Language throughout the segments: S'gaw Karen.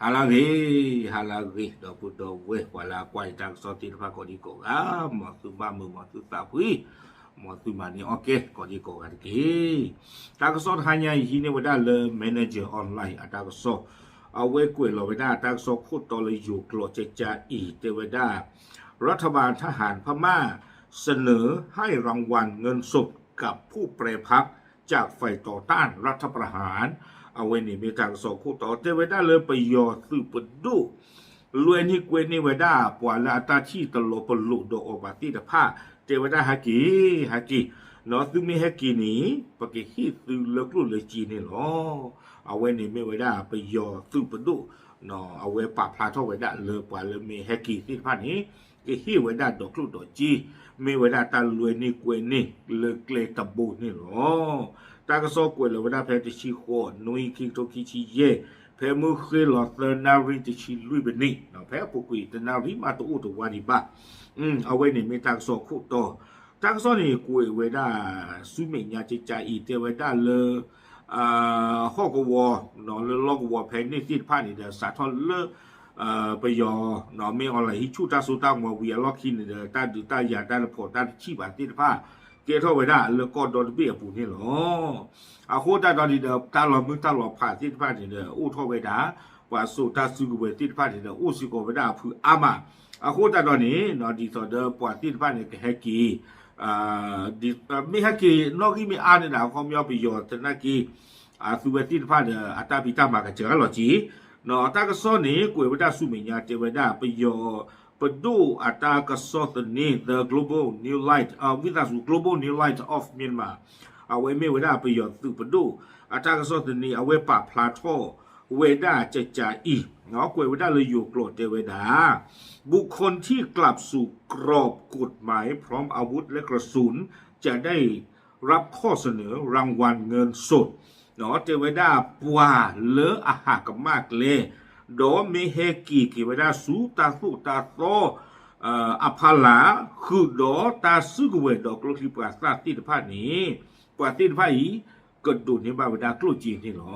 ဟါလၢအဂ့ၤ, ဟါလၢအဂ့ၤ ဒီပုၢ်ဒီဝဲၢ် ပှၤလၢအကွၢ်ယတၢ်ကစီၣ်သ့ၣ်တဖၣ်ကိးဒံကိးဂၤ, မ်သုဘၣ်မုာ် မ်သုသးဖှံ, မ်သုမၤန့ၢ်အီၣ်ကဲကိးဒံကိးဂၤတက့ၢ်. တၢ်ကစီၣ်တဟါညါအံၤ ဟံးန့ၢ်ဝဲဒၣ်လၢ Manager Online အတၢ်ကစီၣ်, အဝဲကွဲးလီၤဝဲဒၣ်တၢ်ကစီၣ်ခိၣ်တီလၢယိၤကျိာ်ကကအံၤ တဲဝဲဒၣ် รัฐบาลทหารพม่าเสนอให้รางวัลเงินสดกับผู้แปรพักจากฝ่ายต่อต้านรัฐประหาร အဝဲန့ၣ်မ့ၢ်တၢ်ကစီၣ်ခိၣ်တီ တဲဝဲဒၣ်လၢပယီၤသုးပဒိၣ် လွဲန့ၢ်ကွဲန့ၢ်ဝဲဒၣ် ပှၤလၢအတၢ်ထံၣ်တလီၤပလိာ်ဒီးအီၤဘၣ်သ့ၣ်တဖၣ် တဲဝဲဒၣ်ဟဲက့ၤ, ဟဲက့ၤ, နီၢ်သုမ့ၢ်ဟဲက့ၤန့ၣ် ပကဟ့ၣ်သုလၢကျိၣ်လၢစ့န့ၣ်လီၤ. အဝဲန့ၣ်မ့ၢ်ဝဲဒၣ်ပယီၤသုးပဒိၣ် အဝဲပာ်ဖျါထီၣ်ဝဲဒၣ်လၢပှၤလၢမ့ၢ်ဟဲက့ၤသ့ၣ်တဖၣ်န့ၣ် ကဟ့ၣ်ဝဲဒၣ်ဒီးကျိၣ်ဒီးစ့, မ့ၢ်ဝဲဒၣ်တၢ်လွဲန့ၢ်ကွဲန့ၢ်လၢကျဲတဘိန့ၣ်လီၤ. တၢ်ကစီၣ်ကွဲးလီၤဝဲဒၣ်ဖဲတဆံဃိးနွံ ခံကထိခံဆံယဲၢ်, ဖဲမုၢ်ဃ့လီၤသၢနၣ်ရံၣ်တဆံလွံၢ်မံးနံး, ဖဲအပူၤကွံာ်တနၣ်ရံၣ်မးတအိၣ်တဝါဒံးဘၣ်. အဝဲန့ၣ်မ့ၢ်တၢ်ကစီၣ်ခိၣ်တီ, တၢ်ကစီၣ်န့ၣ်ကွဲးဝဲဒၣ် ဆူမဲာ်ညါကကအံၤ တဲဝဲဒၣ်လၢ ဟီၣ်ကဝီၤ လၢလီၢ်ကဝီၤဖဲန့ၣ်သ့ၣ်တဖၣ်န့ၣ်ဒီး စးထီၣ်လၢ ပယီၤ မ့ၢ် online ဟံးဆူၣ်တၢ်စိတၢ်ကမီၤဝံၤအလီၢ်ခံန့ၣ်ဒီး တၢ်ဒုးတၢ်ယၤတၢ်တဖိးတၢ်တထံၣ်ဘၣ်သ့ၣ်တဖၣ် ကဲထီၣ်ဝဲဒၣ်လၢကီၢ်ဒီတဘ့ၣ်အပူၤန့ၣ်လီၤ. အဃိသတးဒီးန့ၣ်ဒီး တၢ်လီၤမုၢ်တၢ်လီၤဖးသ့ၣ်တဖၣ်န့ၣ်ဒီး အိၣ်ထီၣ်ဝဲဒၣ် ပှၤစိာ်တၢ်စုကဝဲၤသ့ၣ်တဖၣ်န့ၣ်ဒီး အိၣ်စ့ၢ်ကီးဝဲဒၣ်အဖုအါမး. အဃိသတးဒီးန့ၣ် ဒ်သိးဒီးပှၤသ့ၣ်တဖၣ်န့ၣ် ကဟဲက့ၤ မ့ၢ်ဟဲက့ၤနီၣ်ဂံၢ်မ့ၢ်အါန့ၣ်ဒီး အခီပညီပယီၤသနာ်က့ အသုဝဲသ့ၣ်တဖၣ်ဒီး အတၢ်ဖံးတၢ်မၤကစၢ်လီၤက့ၤ, တၢ်ကစီၣ်န့ၣ် ကွဲးဝဲဒၣ်ဆူမဲာ်ညါတဲဝဲဒၣ် ပယီၤ ပဒိၣ်အတၢ်ကစီၣ်သန့ The Global New Light, ဝံသးစူၤ Global New Light of Myanmar အဝဲမ့ၢ်ဝဲဒၣ်ပယီၤသုးပဒိၣ် အတၢ်ကစီၣ်သန့ အဝဲပာ်ဖျါထီၣ်ဝဲဒၣ်ကကအံၤ ကွဲးဝဲဒၣ်လၢယိၤကျိာ်တဲဝဲဒၣ် บุคคลที่กลับสู่กรอบกฎหมายพร้อมอาวุธและกระสุน จะได้รับข้อเสนอรางวัลเงินสด တဲဝဲဒၣ်ပှၤလၢအဟးကမၣ်ကျဲ ဒီးမ့ၢ်ဟဲက့ၤက့ၤဝဲဒၣ်ဆူတၢ်သိၣ်တၢ်သီ အဖီလာ် ဃုာ်ဒီးတၢ်စုကဝဲၤဒီးကျိချံပှၤသၣ်သ့ၣ်တဖၣ်န့ၣ် ပှၤသ့ၣ်တဖၣ်အံၤ ကဒိးန့ၢ်ဘၣ်ဝဲဒၣ်ကျိၣ်စ့န့ၣ်လီၤ.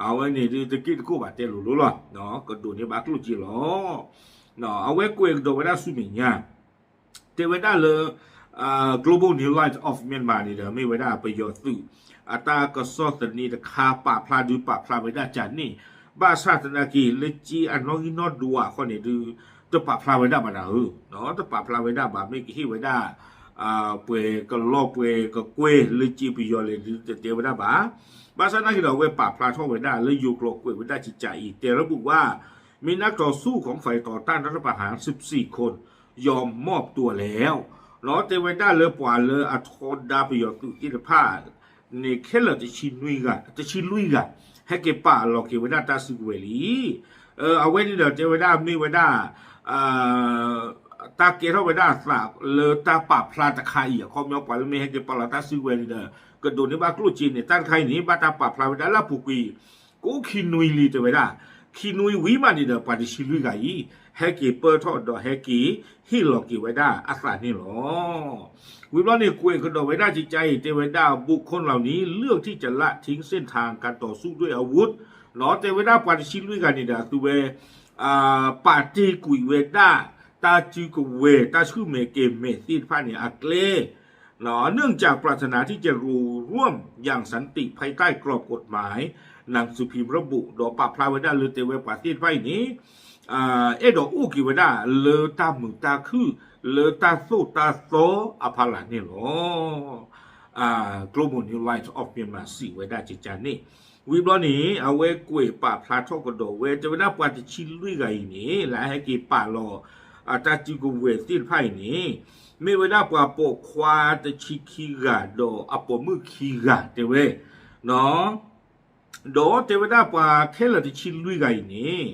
အဝဲန့ၣ်ဒ်တက့ၢ်တကိးဘၣ်တဲလိၤလိၤလီၤ. ကဒိးန့ၢ်ဘၣ်ကျိၣ်စ့လီၤ. အဝဲကွဲးကဒီးဝဲဒၣ်ဆူမဲာ်ညါ တဲဝဲဒၣ်လၢ Global New Light of Myanmar န့ၣ်ဒီး မ့ၢ်ဝဲဒၣ်ပယီၤသုး အတၢ်ကစီၣ်သန့တခါ ပာ်ဖျါဒုးပာ်ဖျါဝဲဒၣ်ကန့ၣ် ဘၣ်ဆၣ်သနာ်က့ လၢက့အနီၣ်ဂံၢ်နီၣ်ဒွးအဃိန့ၣ်ဒုး တပာ်ဖျါဝဲဒၣ်ဘၣ်နၤဧၢ, တပာ်ဖျါဝဲဒၣ်ဘၣ် မ့ၢ်ကဟ့ၣ်ဝဲဒၣ် ပှဲၤကလီၢ်ပှဲၤကကွဲၢ်လၢက့ပယီၤလဲၣ်ဒုး တတဲဝဲဒၣ်ဘၣ်. ဘၣ်ဆၣ်သနာ်က့ဒီး အဝဲပာ်ဖျါထီၣ်ဝဲဒၣ်လၢယိၤကျိာ်ကွဲးဝဲဒၣ်ကကအံၤ တဲလၢပူၤဝဲ မ့ၢ်နၢ်ကတီၤဆူၣ် ของฝ่ายต่อต้านรัฐประหาร สิบสี่คน ยอมมอบตัวแล้ว တဲဝဲဒၣ်လၢပှၤလၢအထီဒါပယီၤသုးသ့ၣ်တဖၣ်န့ၣ် ခဲလၢာ်တဆံလွံၢ်ဂၤ ဟဲက့ၤပာ်လီၤက့ၤဝဲဒၣ်တၢ်စုကဝဲၤလံ. အဝဲန့ၣ်ဒီးတဲဝဲဒၣ်မ့ၢ်ဝဲဒၣ် တၢ်ကဲထီၣ်ဝဲဒၣ်အသးလၢတၢ်ပာ်ဖျါတခါအံၤ အခီပညီပှၤလၢမ့ၢ်ဟဲက့ၤပာ်လီၤတၢ်စုကဝဲၤန့ၣ်ဒီး ကဒိးန့ၢ်ဘၣ်ကျိၣ်စ့န့ၣ် တၢ်တခါအံၤန့ၣ် ဘၣ်တၢ်ပာ်ဖျါဝဲဒၣ်လၢအပူၤကွံာ် ကိးခံနွံလံတဲဝဲဒၣ်, ခံနွံဝံၤမးန့ၣ်ဒီး ပှၤတဆံလွံၢ်ဂၤအံၤ ဟဲက့ၤပၢၢ်ထီၣ်ဒီးဟဲက့ၤဟ့ၣ်လီၤက့ၤဝဲဒၣ်အသးန့ၣ်လီၤ. ဝံၤဘျီန့ၣ် ကွဲးကဒီးဝဲဒၣ်ကကအံၤ တဲဝဲဒၣ် บุคคลเหล่านี้เลือกที่จะละทิ้งเส้นทางการต่อสู้ด้วยอาวุธ တဲဝဲဒၣ်ပှၤတဆံလွံၢ်ဂၤန့ၣ်ဒီး အသုဝဲ ပာ်တ့ၢ်ကွံာ်ဝဲဒၣ် တၢ်စုကဝဲၤ တၢ်ဆူၣ်မဲာ်ကဲၤမဲာ်သ့ၣ်တဖၣ်န့ၣ်အကျဲ เนื่องจากปรารถนาที่จะอยู่ร่วมอย่างสันติภายใต้กรอบกฎหมาย หนังสือพิมพ์ระบุ ဒီးပာ်ဖျါဝဲဒၣ်လၢတဲဝဲပှၤသ့ၣ်တဖၣ်အံၤန့ၣ် အဲၣ်ဒိးအိၣ်က့ၤဝဲဒၣ်လၢတၢ်မုာ်တၢ်ခုၣ် လၢတၢ်သိၣ်တၢ်သီအဖီလာ်န့ၣ်လီၤ. Global New Light of Myanmar စံးဝဲဒၣ်ကကန့ၣ် ဝံၤဘျီန့ၣ် အဝဲကွဲးပာ်ဖျါထီၣ်ကဒီးဝဲ တဲဝဲဒၣ်ပှၤတဆံလွံၢ်ဂၤအံၤန့ၣ် လၢအဟဲက့ၤပာ်လီၤ အတၢ်စုကဝဲၤသ့ၣ်တဖၣ်အံၤန့ၣ် မ့ၢ်ဝဲဒၣ်ပှၤပိာ်ခွါတဆံခံဂၤ ဒီးအပိာ်မုၣ်ခံဂၤတဲဝဲ ဒီးတဲဝဲဒၣ်ပှၤခဲလၢာ်တဆံလွံၢ်ဂၤအံၤန့ၣ်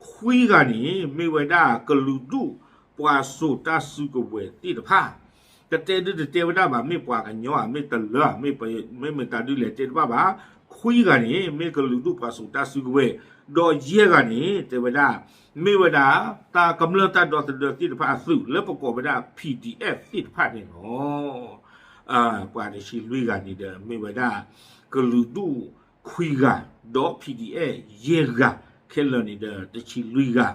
ခွံဂၤန့ၣ် မ့ၢ်ဝဲဒၣ်ကလုာ်ဒူၣ်ပှၤစိာ်တၢ်စုကဝဲၤသ့ၣ်တဖၣ် တတဲဒုတတဲဝဲဒၣ်ဘၣ် မ့ၢ်ပှၤကညီဧါ မ့ၢ်တလၢဧါ မ့ၢ်မတၤဒုလဲၣ်တဲတဘၣ်ဘၣ်. ခွံဂၤန့ၣ် မ့ၢ်ကလုာ်ဒူၣ်ပှၤစိာ်တၢ်စုကဝဲၤ ဒီးယဲၢ်ဂၤန့ၣ် တဲဝဲဒၣ် မ့ၢ်ဝဲဒၣ် တၢ်ကမျၢၢ်တၢ်ဒီသဒၢသ့ၣ်တဖၣ်အသုး လၢပကိးဝဲဒၣ် PDF သ့ၣ်တဖၣ်န့ၣ်လီၤ. ပှၤတဆံလွံၢ်ဂၤန့ၣ်ဒီး မ့ၢ်ဝဲဒၣ် ကလုာ်ဒူၣ်ခွံဂၤ ဒီး PDF ယဲၢ်ဂၤ ခဲလၢာ်န့ၣ်ဒီး တဆံလွံၢ်ဂၤ.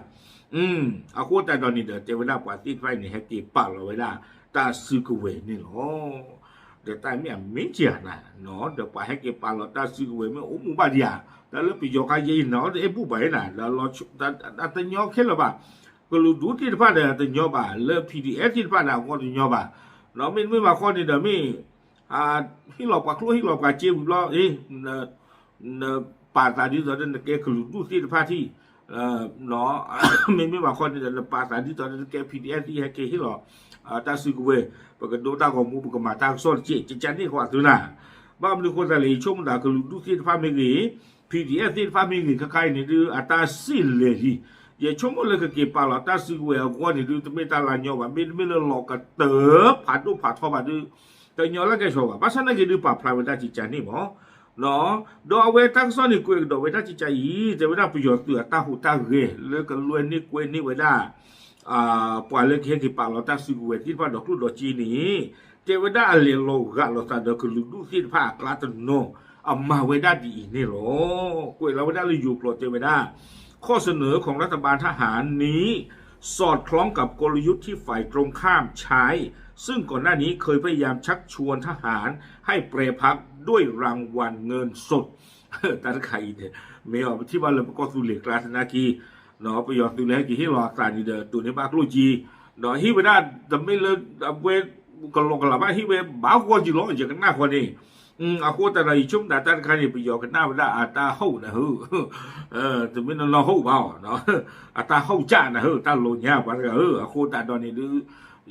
အဃိသတးဒီးန့ၣ်ဒီး တဲဝဲဒၣ်ပှၤသ့ၣ်တဖၣ်အံၤန့ၣ် ဟဲက့ၤပာ်လီၤဝဲဒၣ်တၢ်စုကဝဲၤန့ၣ်လီၤ. ဒီးတၢ်မ့ၢ်အမ့ၢ်ကဧါနၤ, ဒီးပှၤဟဲက့ၤပာ်လီၤတၢ်စုကဝဲၤမ့ၢ်အိၣ်မူဘၣ်ဒံးဧါ, တၢ်လၢပယီၤခါယဲအံၤနၤ အီၣ်တအဲၣ်ဘူၣ်ဘၣ်အံၤနၤ, ဒီးတညီခဲလၢာ်ဘၣ်. ကလုာ်ဒူၣ်သ့ၣ်တဖၣ်ဒီးတညီဘၣ်, လၢ P D F သ့ၣ်တဖၣ်ဒီးအဂီၢ်တညီဘၣ်. မ့တမ့ၢ်ဘၣ်ဃီန့ၣ်ဒီးမ့ၢ် ဟ့ၣ်လီၤပှၤကျိၣ်ဟ့ၣ်လီၤပှၤစ့ဝံၤဘျီ နပာ်သးဒ်သိးဒီးနကဲကလုာ်ဒူၣ်သ့ၣ်တဖၣ်ထံၣ်, မ့မ့ၢ်ဘၣ်ဃီန့ၣ်ဒီး နပာ်သးဒ်သိးဒီးနကဲ P D F သ့ၣ်ဟဲက့ၤဟ့ၣ်လီၤ တၢ်စုကဝဲၤ, ပကဒိတၢ်ဂီၤမူ ပကမၤတၢ်ကစီၣ်တက့ၢ်, ကကန့ၢ်ဃီအသုနၤ. ဘၣ်မနုၤဃိသတးလဲၣ် ယဆိကမိၣ်သးကလုာ်ဒူၣ်သ့ၣ်တဖၣ်မ့ၢ်ဂ့ၤ, P D F သ့ၣ်တဖၣ်မ့ၢ်ဂ့ၤ ခဲခါအံၤန့ၣ်ဒုး အတၢ်စ့ၢ်လဲၤလံ. ယဆိကမိၣ်လၢကက့ၤပာ်လီၤတၢ်စုကဝဲၤအဂီၢ်န့ၣ်ဒုး တမ့ၢ်တၢ်လၢညီဘၣ်, မ့တမ့ၢ်လၢလီၤကတၢၢ်ဖးဒိၣ်ဖးထီဘၣ်ဒုး တညီလၢကဲဆီဘၣ်. ဘၣ်ဆၣ်နာ်က့ဒုးပာ်ဖျါဝဲဒၣ်ကကန့ၣ်မး ဒီးအဝဲတၢ်ကစီၣ်န့ၣ် ကွဲးကဒီးဝဲဒၣ်ကကအံၤ တဲဝဲဒၣ်ပယီၤသုးအတၢ်ဟူးတၢ်ဂဲၤလၢကလွဲန့ၢ်ကွဲန့ၢ်ဝဲဒၣ် ပှၤလၢကဟဲက့ၤပာ်လီၤတၢ်စုကဝဲၤသ့ၣ်တဖၣ်ဒီးကျိၣ်ဒီးစ့န့ၣ် တဲဝဲဒၣ်အလဲၤလီၤဂာ်လိာ်သးဒီးကလုာ်ဒူၣ်သ့ၣ်တဖၣ်အကျါတနီၤ အမၤဝဲဒၣ်ဒ်အံၤန့ၣ်လီၤ. ကွဲးလီၤဝဲဒၣ်လၢယိၤကျိာ်တဲဝဲဒၣ် ข้อเสนอของรัฐบาลทหารนี้ สอดคล้องกับกลยุทธ์ที่ฝ่ายตรงข้ามใช้ ซึ่งก่อนหน้านี้เคยพยายามชักชวนทหารให้แปรพักด้วยรางวัลเงินสด တၢ်တခါအံၤန့ၣ် မ့ၢ်အီၤပထံၣ်ဘၣ်လၢပကီၢ်သူလ့ၤကျါသနာ်က့ ပယီၤသုးလၢဟဲက့ၤဟ့ၣ်လီၤအသးန့ၣ်ဒီး တိၢ်န့ၢ်ဘၣ်ကျိၣ်က့ ဒီးဟ့ၣ်ဝဲဒၣ်တမ့ၢ်လၢအဝဲကလီကလးဘၣ် ဟ့ၣ်ဝဲဘၣ်ဂီၢ်က့ၤလီၤ ယကနၣ်ဃီန့ၣ် အဃိသတးဒီး ယဆိကမိၣ်တၢ်တခါန့ၣ် ပယီၤကနၣ်ဝဲဒၣ်အတၢ်ဟူးနၢ်ဟူး တမ့ၢ်နီၢ်နီၢ်ဟူးဘၣ်အီၤ အတၢ်ဟူးကၢ်နၢ်ဟူး တၢ်လိၤညါပှၤတဂၤဧၢ အဃိသတးဒီးန့ၣ်ဒုး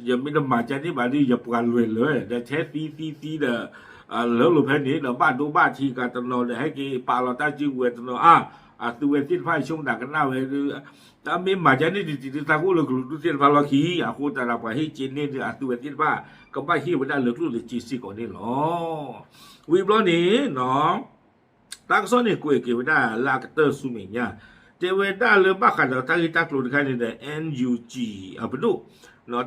ယမ့ၢ်တမၤကန့ၣ်ဘၣ်ဒုး ယပှၤလွဲၢ်လၢာ် ဒီးထဲသံသံသံဒီး လၢလိာ်ဖဲန့ၣ်ဒီး ဘၣ်ဒိဘၣ်ထံးကတနီၤဒီး ဟဲက့ၤပာ်လီၤတၢ်စုကဝဲၤတနီၤအါ အသုဝဲသ့ၣ်တဖၣ် ယဆိကမိၣ်တၢ်ကနၣ်ဝဲဒုး တၢ်မ့ၢ်မၤကန့ၣ်တံၤတံၤဒုး သးကိၣ်လၢကလုာ်ဒူၣ်သ့ၣ်တဖၣ်လီၢ်ခံ အဃိသတးဒီး ပှၤဟ့ၣ်က့ၤန့ၢ်ဒုး အသုဝဲသ့ၣ်တဖၣ် ကဘၣ်ဟ့ၣ်ဝဲဒၣ်လၢကျိၣ်လၢစ့စ့ၢ်ကီးန့ၣ်လီၤ. ဝံၤဘျီန့ၣ် တၢ်ကစီၣ်န့ၣ်ကွဲးက့ၤဝဲဒၣ်လၢအကတၢၢ်ဆူမဲာ်ညါ တဲဝဲဒၣ်လၢဘၣ်ဃးဒီးတၢ်ဂ့ၢ်တၢ်ကျိၤတခါန့ၣ်ဒီး N U G အပဒိၣ်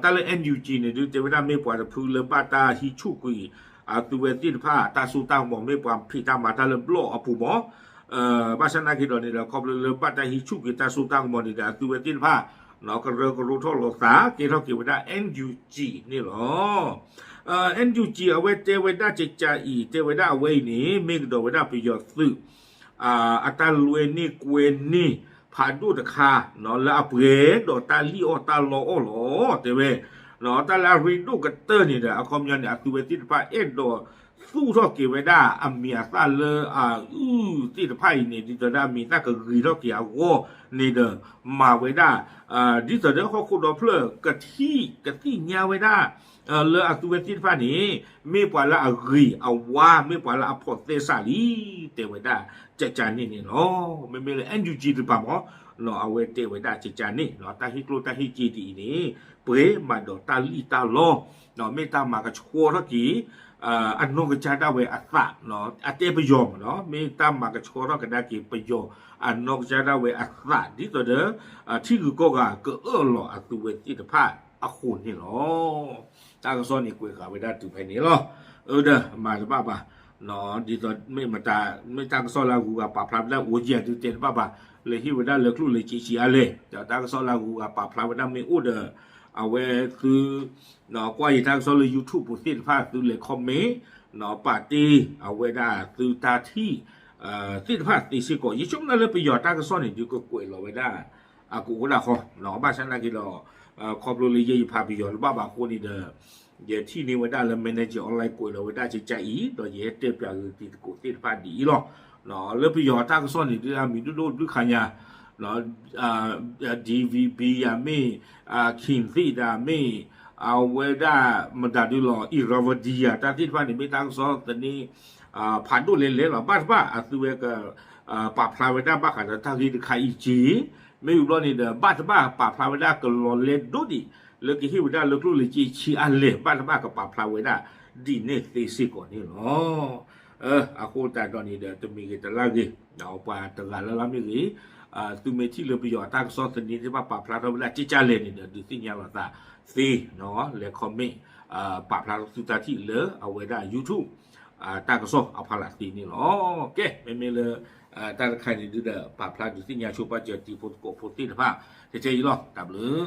တၢ်လၢ N U G န့ၣ်ဒုး တဲဝဲဒၣ်မ့ၢ်ပှၤတဖုလၢဘၣ်တၢ်ဟံးဆူၣ်ကွံာ် အသုဝဲသ့ၣ်တဖၣ် တၢ်စိတၢ်ကမီၤ မ့ၢ်ပှၤဖံးတၢ်မၤတၢ်လၢဘျီၣ်အပူၤမး ဘၣ်ဆၣ်နာ်က့ဒီးန့ၣ်ဒီး ခီဖျိလၢဘၣ်တၢ်ဟံးဆူၣ်ကွံာ်တၢ်စိတၢ်ကမီၤန့ၣ်ဒီး အသုဝဲသ့ၣ်တဖၣ် ကရၢကရိထီၣ်လိာ်သး ကဲထီၣ်က့ၤဝဲဒၣ် N U G န့ၣ်လီၤ. N U G အဝဲတဲဝဲဒၣ်ကကအံၤ တဲဝဲဒၣ်အဝဲအံၤန့ၣ် မ့ၢ်ကဒီးဝဲဒၣ်ပယီၤသုး အတၢ်လွဲန့ၢ်ကွဲန့ၢ် ဖးဒိၣ်တခါ လၢအပှဲၤဒီးတၢ်လံၣ်အီၣ်တၢ်လီအီၣ်လီၤ တဲဝဲ တၢ်လၢအရ့ဒိၣ်ကတၢၢ်န့ၣ်ဒီး အခီပညီန့ၣ် အသုဝဲသ့ၣ်တဖၣ်အဲၣ်ဒိးသူၣ်ထီၣ်က့ၤဝဲဒၣ်အမံၤအသၣ်လၢအအုၣ်သ့ၣ်တဖၣ်အံၤန့ၣ် ဒ်သိးဒီးအမံၤအသၣ်ကဂ့ၤထီၣ်က့ၤအဂီၢ်န့ၣ်ဒီး မၤဝဲဒၣ် ဒ်သိးဒီးဟီၣ်ခိၣ်ဒီဖျၢၣ်ကထံၣ်ကသ့ၣ်ညါဝဲဒၣ် လၢအသုဝဲသ့ၣ်တဖၣ်န့ၣ် မ့ၢ်ပှၤလၢအဂ့ၤအဝါ မ့ၢ်ပှၤလၢအဖိးသဲစးလံ တဲဝဲဒၣ်ကကန့ၣ်န့ၣ်လီၤ. မ့မ့ၢ်လၢ N U G တပၤမး အဝဲတဲဝဲဒၣ်ကကန့ၣ် တၢ်ဟ့ၣ်ကျိၣ်တၢ်ဟ့ၣ်စ့ဒ်အံၤန့ၣ် ပှဲၤမးဒီးတၢ်လံၣ်တၢ်လီ မ့ၢ်တၢ်မၤကဆှီထီၣ်က့ၤ အနီၢ်ကစၢ်ဒၣ်ဝဲအသး အတဲပယီၤမးနီၤ မ့ၢ်တၢ်မၤကဆှီထီၣ်ကဒါက့ၤပယီၤအနီၢ်ကစၢ်ဒၣ်ဝဲအသး ဒ်သိးဒီး ထံဂုၤကီၢ်ဂၤကအၢၣ်လီၤအသုဝဲသ့ၣ်တဖၣ်အဃိန့ၣ်လီၤ. တၢ်ကစီၣ်န့ၣ်ကွဲးဃာ်ဝဲဒၣ်တုၤဖဲန့ၣ်လီၤ. အၢဒီးမၤတဘၣ်ဘၣ် ဒ်သိးမ့ၢ်မတၤ မ့ၢ်တၢ်ကစီၣ်လၢအဂုၤအဂၤပာ်ဖျါဝဲဒၣ်အိၣ်ကဲဒုးတဲတဘၣ်ဘၣ် လဲၤဟ့ၣ်ဝဲဒၣ်လၢကျိၣ်လၢစ့ဆံးအါလဲၣ် ဒီးတၢ်ကစီၣ်လၢအဂုၤအဂၤပာ်ဖျါဝဲဒၣ်မ့ၢ်အိၣ်ဒီး အဝဲသု ကွၢ်ယတၢ်ကစီၣ်လၢ YouTube ပူၤသ့ၣ်တဖၣ်သုလဲၤ comment ပာ်တ့ၢ်အဝဲဒၣ်သုတၢ်ထံၣ် သ့ၣ်တဖၣ်သ့စ့ၢ်ကီး ယဆိကမိၣ်လၢပယီၤတၢ်ကစီၣ်န့ၣ် ဒုးကကွဲးလီၤဝဲဒၣ် အကအိၣ်ဒၣ်ဃီ ဘၣ်ဆၣ်နာ်က့ဒီး ခီဖျိလၢယဲယဖးပယီၤတဘၣ်ဘၣ်အဃိန့ၣ်ဒီး ယထံၣ်န့ၢ်ဝဲဒၣ်လၢ Manager Online ကွဲးလီၤဝဲဒၣ်ကကအံၤ ဒီးယဟဲတဲပၠးဂ့ၤတံၤသကိးသ့ၣ်တဖၣ်ဒ်အံၤလီၤ. လၢပယီၤတၢ်ကစီၣ်န့ၣ် ဒုးအမံၤဒိၣ်ဒိၣ်ဘျုးခါညါ DVB ယမ့ၢ် King Thick ဒၣ်မ့ၢ် အဝဲဒၣ်မတၤဒုးလီၤ Irrawaddy ယၤ တၢ်သ့ၣ်တဖၣ်န့ၣ် မ့ၢ်တၢ်ကစီၣ်သန့ ဖးဒိၣ်လဲၣ်လဲၣ်လီၤ ဘၣ်တဘၣ်အသုဝဲက ပာ်ဖျါဝဲဒၣ်ဘၣ်ဃးဒီးတၢ်ဂ့ၢ်တခါအံၤက့ၤ မ့ၢ်ဝံၤဘျီန့ၣ်ဒီး ဘၣ်တဘၣ်ပာ်ဖျါဝဲဒၣ်ကလီၤလဲဒိၣ်ဒံး လၢကဟ့ၣ်ဝဲဒၣ်လၢကျိၣ်လၢစ့ဆံးအါလဲၣ် ဘၣ်တဘၣ်ကပာ်ဖျါဝဲဒၣ်ဒ်န့ၣ်သ့စ့ၢ်ကီးန့ၣ်လီၤ. အဃိသတးဒီးန့ၣ်ဒီး တမံၤဂ့ၤတလၢ်ဂ့ၤ ပှၤတဂၤလၢ်လၢ်မ့ၢ်ဂ့ၤ သုမ့ၢ်ထံၣ်လၢပယီၤအတၢ်ကစီၣ်သန့သ့ၣ်တဖၣ်ပာ်ဖျါထီၣ်ဝဲဒၣ်ကကလဲၣ်န့ၣ်ဒီး ဒုးသ့ၣ်ညါလိာ်သးသ့ လဲၤ comment ပာ်ဖျါထီၣ်သုတၢ်ထံၣ်လၢအဝဲဒၣ် YouTube တၢ်ကစီၣ်အဖီလာ်သ့န့ၣ်လီၤ. ကဲ မ့မ့ၢ်လၢ တၢ်တခါန့ၣ်ဒုးဒီး ပာ်ဖျါဒုးသ့ၣ်ညါဆိပာ်စၢၤတံၤဖိသကိးဖိသ့ၣ်တဖၣ် ထဲထဲအံၤလီၤ. တၢ်ဘျုး